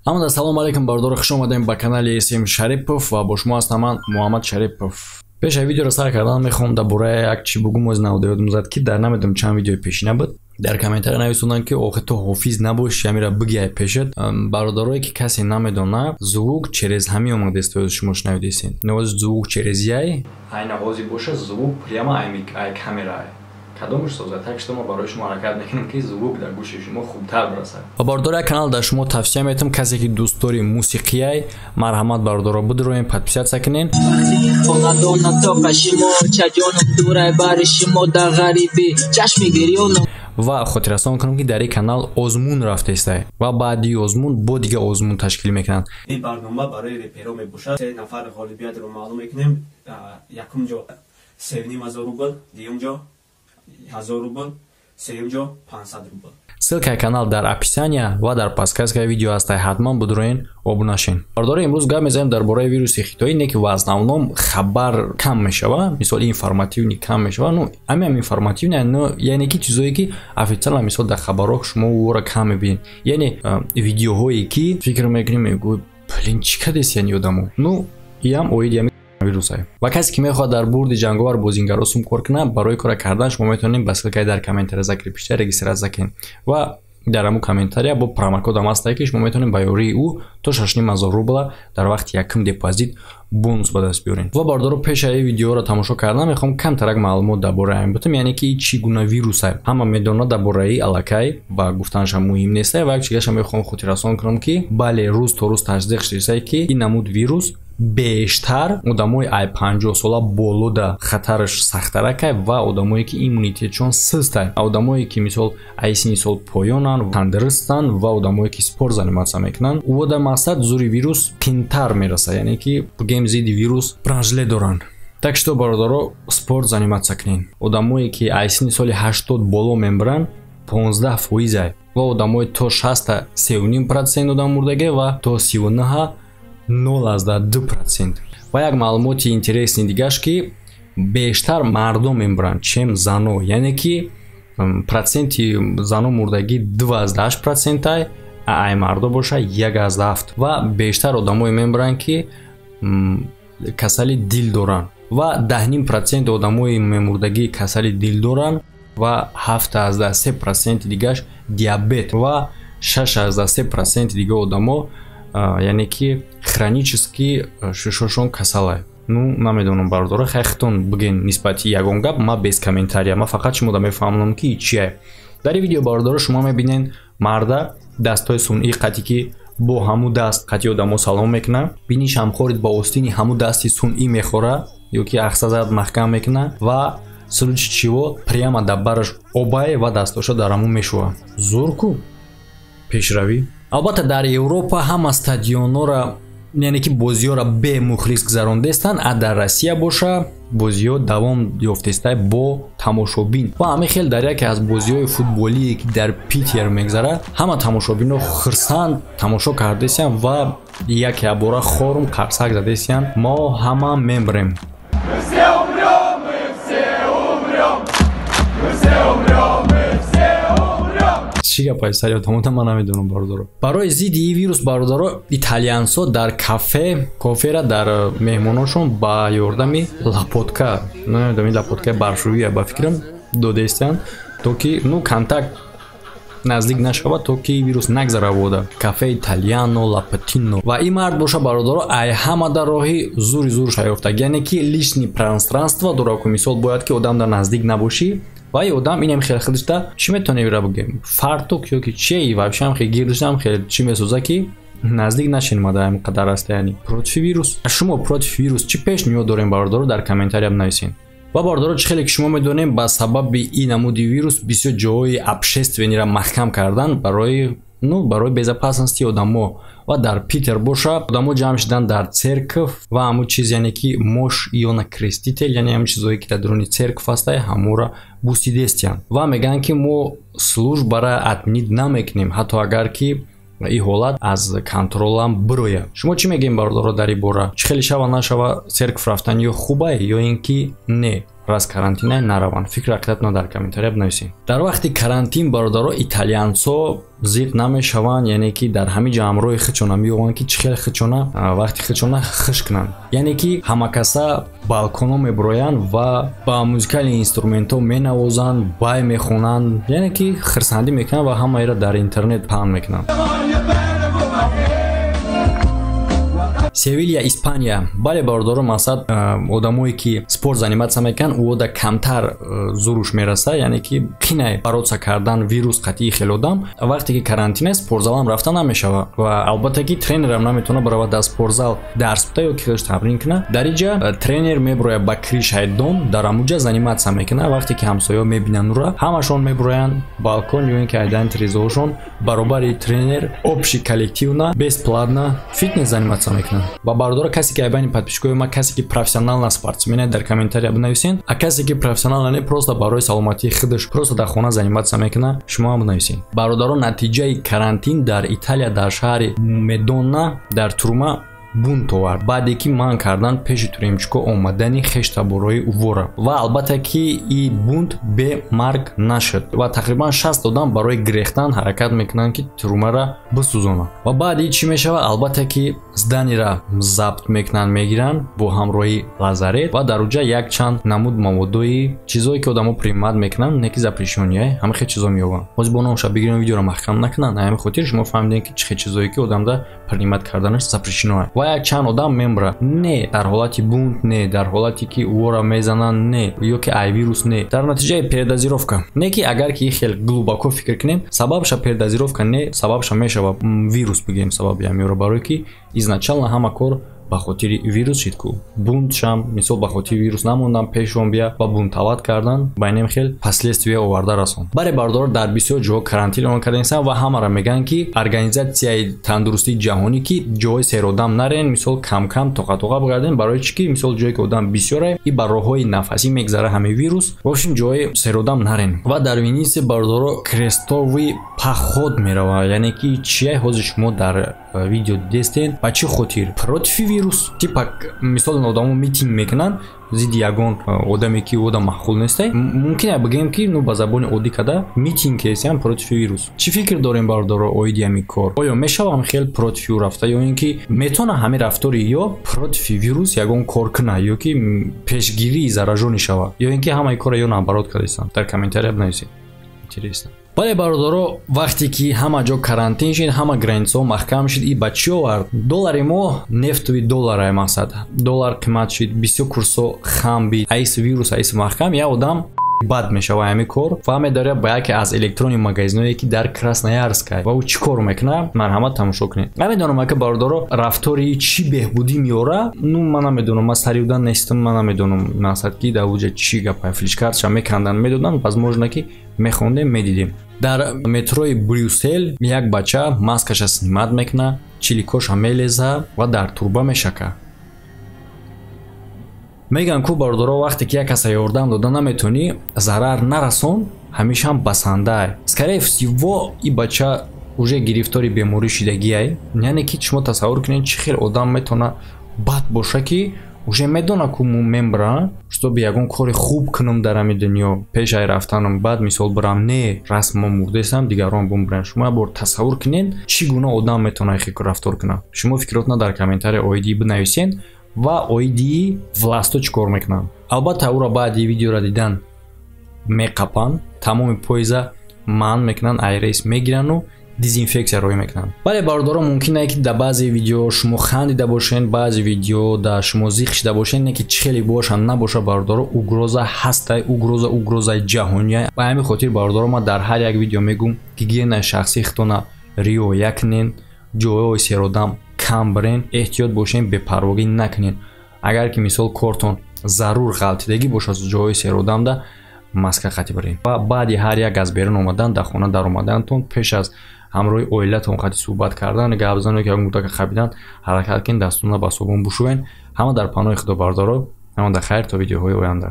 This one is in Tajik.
Ҳамада салом алейкум, бародаро, хуш омадем ба канали СМ Шарипов ва бо шумо ҳастам ман, Муҳаммад Шарипов. Пеш аз видеоро сар кардан мехоҳам дар бораи як чӣ бугум. Оз наводаёдум зад, ки дар намедонам чанд видеои пешина буд, дар комментария нависонданд, ки охи ту ҳофиз набоши, ҳамира бигиай пешат. Бародарое ки касе намедона, звук через ҳами омадест, шумо шунавидесен. Ноз звук через яй айна ҳозир боша, звук прямо ай камера ай кадомш созад. Так что мо барои шумо ҳаракат мекунем, ки звук дар гӯши шумо хубтар бирасад. Ва бародаро, як канал дар шумо тавсия метам. Касе ки дӯстдори мусиқияй, марҳамат, бародаро, бидроем, подписаться кунен. Хонадона тоқа шумо чаҷонам дурай бари шумо дар ғарибӣ чашми гирёнам. Ва хотиррасон кунам, ки дар ин канал озмун рафтаистай ва баъди озмун бо дига озмун ташкил мекунанд. Ин барнома барои реперо мебошад. Се нафар ғолибиятро маълум мекунем: якум ҷо 3500 рубл, дуюм ҷо 1000 рубл, сеюм ҷо 500 рубл. Ссылкаи канал дар описания ва дар подсказкаи видео ҳастай, ҳатман будроен, обуна шен. Бародаро, имрӯз гап мезанем дар бораи вируси хитоӣ, не ки в основном хабар кам мешава, мисол, информативный кам мешава. Ну, ҳамиам информативный, но яъне ки чизое ки официально, мисол, дар хабарҳо шумо ӯро кам мебинед, яъне видеоҳое ки фикр мекунем, мегӯ: «Блин, чӣ кадест?» Яъне одамо, ну, иам оиди ҳами вирусае. Ва касе ки мехоҳад дар бурди ҷанговар бозингаро сум кор кунад, барои кора кардан шумо метавонед ба ссылкаи дар комментария закрепишта регистрация кунед ва дар ҳамун комментария бо промокодам ҳастае, ки шумо метавонед ба ёрии ӯ то 6500 рубла дар вақти якум депозит бонус ба даст биёред. Ва бародаро, пеш аз ин видеоро тамошо кардан мехоҳам камтарак маълумот дар бораи ҳамин бутам, яъне ки чӣ гуна вирусае. Ҳама медонад дар бораи аллакай ва гуфтанашам муҳим нестае. Ва як чигаша мехоҳам хотиррасон кунам, ки бале, рӯз то рӯз тасдиқ шудааст, ки ин намуд вирус бештар одамои ай 50 сола болода хатараш сахтаракай ва одамое ки иммунитетшон систай, одамое ки, мисол, ай синни сол поёнанд, тандурустанд ва одамое ки спорт заниматься мекунанд, ӯ мақсад зури вирус қинтар мерасад, яъне ки бигем, зидди вирус бронежилет доранд. Так что, бародаро, спорт заниматься кунед. Одамое ки ай синни соли 80 боло мембаранд, 15 фоизай ва одамои то 60 3,5% одам мурдаге ва то 39 0,2%. Ва як маълумоти интересный дигаш, ки бештар мардон мембаранд, чем зано, яъне ки проценти зано мурдагӣ 2,8 процентай, ай мардо боша 1,7. Ва бештар одамое мембаранд, ки касали дил доранд, ва 10,5% одамои мемурдагӣ касали дил доранд ва 7,3 проценти дигаш диабет ва 6,3 проценти дига одамо, яъне ки хронически шушошон касалай. Ну, намедонам, бародаро, хайхтон бигӯен нисбати ягон гап, ма без комментария, ма фақат шумо да мефаҳмонам, ки чие. Дар ин видео, бародаро, шумо мебинед марда дастҳои сунъӣ қати, ки бо ҳаму даст қати одамо салом мекунад, бинишам хорид, ба остини ҳаму дасти сунъӣ мехӯра ё ки ахса зад маҳкам мекунад ва случай чиво прямо дар бараш обай ва дастоша дар ҳамун мешӯва. Зур ку пешравӣ. Албатта, дар Европа ҳама стадионора, яъне ки бозиҳоро бемухлис гузарондестанд, а дар Россия боша бозиҳо давом ёфтестай бо тамошобин. Ва ҳамин хел дар яке аз бозиҳои футболие, ки дар Питер мегзарад, ҳама тамошобинҳо хирсанд тамошо кардесиянд ва яке абора хорум қарсак задесиянд: «Мо ҳама мембрем». Мы все умрем, мы все умрем. Мы все умрем, мы все умрем. Чӣ гапай сари отамота, ман намедонам, бародаро. Барои зидди ин вирус, бародаро, итальянсо дар кафе кофера дар меҳмоношон ба ёрдами лопатка, намедонам, ин лопаткаи барфшӯия ба фикрам, додаистанд, то ки, ну, контакт наздик нашавад, то ки вирус нагзара вода кафе Итальяно Лапатино. Ва ин мард боша, бародаро, ай ҳама дар роҳи зури зур шаёфтаг, яъне ки личный пространство дора ку, мисол, бояд ки одам дар наздик набошӣ. Ва ин одам инам хеле худашда чӣ метавонем ира бигӯем, фартук ё ки чие, вообще ҳам хеле гирдашам хеле чӣ месоза, ки наздик нашин мада ҳамин қадар аст, яъне против вирус. Шумо против вирус чӣ пешниҳод дорем, бародаро, дар комментариям нависен. Ва, бародаро, чӣ хеле ки шумо медонем, ба сабаби ин намуди вирус бисёр ҷоҳои общественныйро маҳкам кардан барои, ну, барои безопасности одамо. Ва дар Питер боша одамо ҷамъ шидан дар церковь ва ҳамун чиз, яъне ки мощь Иоанна Креститель, яъне ҳамун чизое ки дар дуруни церковь ҳастай, ҳамура бусидестиянд ва мегӯянд, ки мо службара отменить намекунем, ҳатто агар ки ин ҳолат аз контролам бирояд. Шумо чӣ мегӯем, бародаро, дар ин бора? Чӣ хеле шава нашава, церковь рафтан ё хубай, ё ин ки не? Раз карантина нараванд. Фикр ақидатона дар комментария бинависед. Дар вақти карантин, бародаро, итальянсо зиқ намешаванд, яъне ки дар ҳамин ҷо ҳамроҳи худшона меёванд, ки чӣ хел худшона вақти худшона хуш кунанд. Яъне ки ҳамакаса балконҳо мебуроянд ва ба музикальный инструментҳо менавозанд, бай мехонанд, яъне ки хирсандӣ мекунанд ва ҳамаеро дар интернет паҳн мекунанд. Севилия, Испания. Бале, бародаро, мақсад, одамое ки спорт заниматься мекунанд, ӯода камтар зуруш мераса, яъне ки қинай бороться кардан вирус қатъии хел одам. Вақте ки карантин аст, спортзалам рафта намешава ва албатта ки тренерам наметавона барава дар спортзал дарс буда ё ки худаш тамрин кунад. Дар инҷа тренер мебурояд ба крышаи дом, дар ҳамуҷа заниматься мекунад. Вақте ки ҳамсояҳо мебинанд ӯра, ҳамашон мебуроянд балкон ё ин ки айдан трезоҳошон баробари тренер общий коллективно бесплатно фитнес заниматься мекунанд. Ва бародаро, касе ки айбани подписчикои ма, касе ки профессионал спортсмен, дар комментария бинависен, а касе ки профессионал не, просто барои саломатии худаш просто дар хона заниматься мекунад, шумо ҳам бинависен. Бародаро, натиҷаи карантин дар Италия, дар шаҳри Медона, дар турма бунт овард, баъде ки манъ кардан пеши туремчико омадани хештаборои увора. Ва албатта ки и бунт бемарг нашуд ва тақрибан 60 одам барои гирехтан ҳаракат мекунанд, ки турмара бисӯзонанд. Ва баъди чӣ мешавад? Албатта ки зданира забт мекунанд, мегиранд бо ҳамроҳи лазарет ва дар уҷа якчанд намуд маводои чизое ки одамо принимать мекунанд, не ки запрещённые, ҳама хел чизо меёбанд. Ҳозир бо номша бигирем, видеоро маҳкам накунанд. Ҳамин хотир шумо фаҳмидем, ки чӣ хел чизое ки одамда принимать карданаш запрещено. Ва якчанд одам мемра, не дар ҳолати бунт, не дар ҳолате ки ӯро мезананд, не ё ки ай вирус, не дар натиҷаи передозировка. Не ки агар ки хел глубоко фикр кунем, сабабша передозировка не, сабабша мешава вирус, бигӯем, сабаби ҳамиро, барое ки изначально ҳама кор ба хотири вирус шид ку. Бунтшам мисол ба хотири вирус намондан, пешон бия ва бунтовать кардан, ба инем хел последствия оварда расон. Баре бародаро, дар бисёр ҷоҳо карантин эълон кардаистанд ва ҳамаро мегӯянд, ки организатсияи тандурустии ҷаҳонӣ, ки ҷоҳои серодам нарен, мисол кам-кам тоқа-тоқа бигарден, барои чӣ ки мисол ҷое ки одам бисёре, и ба роҳҳои нафасӣ мегзара ҳамин вирус. В общем, ҷоҳои серодам нарен. Ва дар Венисия, бародаро, крестовый поход меравад, яъне ки чия ҳозир шумо дар видео дидестен, ба чӣ хотир? Против вирус. Типа мисол одамо митинг мекунанд зидди ягон одаме ки одам маъқул нестай. Мумкин е бигӯем, ки ну ба забони оддӣ када митинг кесиям против вирус. Чӣ фикр дорем, бародаро, оиди ҳамин кор? Оё мешавам хел против ӯ рафта, ё ин ки метавона ҳамин рафтори ё против вирус ягон кор куна, ё ки пешгирии заражонӣ шава, ё ин ки ҳамаи кора ё наоборот кардастанд? Дар комментария бинависед. Интересно. Бале, бародаро, вақте ки ҳама ҷо карантин шид, ҳама границаҳо маҳкам шид, и ба чӣ овард? Доллари мо нефтовый долларай, мақсад доллар қимат шид, бисёр курсо хам бид. Айс вирус, айс маҳкам, як одам бад мешава ҳамин кор ва медаря ба яке аз электронный магазиное, ки дар Красноярскай. Ва ӯ чӣ кор мекунад, марҳамат, тамошо кунед. Намедонам, ака, бародаро, рафтори чӣ беҳбудӣ меора. Ну, ман намедонам, ман сариудан нестам, ман намедонам, мақсад ки дар уҷа чӣ гапа. Флешкартша мекандан, медоданд, возможно ки мехондем, медидем. Дар метрои Брюссел як бача маскаша снимать мекунад, чиликоша мелеза ва дар турба мешака. Мегӯянд ку, бародаро, вақте ки як каса ёрдам дода наметавонӣ, зарар нарасон, ҳамешаам басандае. Скорее всего, и бача уже гирифтори беморӣ шидагиай. Яъне ки шумо тасаввур кунед, чӣ хел одам метавона бад боша, ки уже медона ку мембра, чтобы ягон кори хуб кунам дар ҳамин дунё пеш ай рафтанам, баъд мисол бирам, не расм мо мурдесам, дигарон бумбиранд. Шумо як бор тасаввур кунед, чӣ гуна одам метавона хел рафтор кунад. Шумо фикротона дар комментария оидӣ бинависед ва оидии властҳо чӣ кор мекунанд. Албатта, ӯро баъди видеоро дидан меқапанд, тамоми поеза манъ мекунанд, айрейс мегирану дезинфексия роҳӣ мекунанд. Бале, бародаро, мумкин е ки дар баъзе видео шумо хандида бошед, баъзе видео дар шумо зиқ шида бошед, не ки чӣ хеле боша набоша, бародаро, угроза ҳастай, угроза, угрозаи ҷаҳония. Ба ҳамин хотир, бародаро, ман дар ҳар як видео мегӯм: гигиенаи шахсии худтона риоя кунен, ҷойҳои серодам кам бирен, эҳтиёт бошен, бепарвогӣ накунед. Агар ки мисол кортон зарур ғалтидагӣ бошад, ҷойҳои серодамда маска қатӣ бирен ва баъди ҳар як аз берун омадан, дар хона даромаданатон, пеш аз ҳамроҳи оилатон қати суҳбат кардан, гап задан ё ягон гуфтака хабидан, ҳаракат кунед дастона ба собун бушӯед. Ҳама дар паноҳи Худо, бародаро, ҳама дар хайр, то видеоҳои оянда.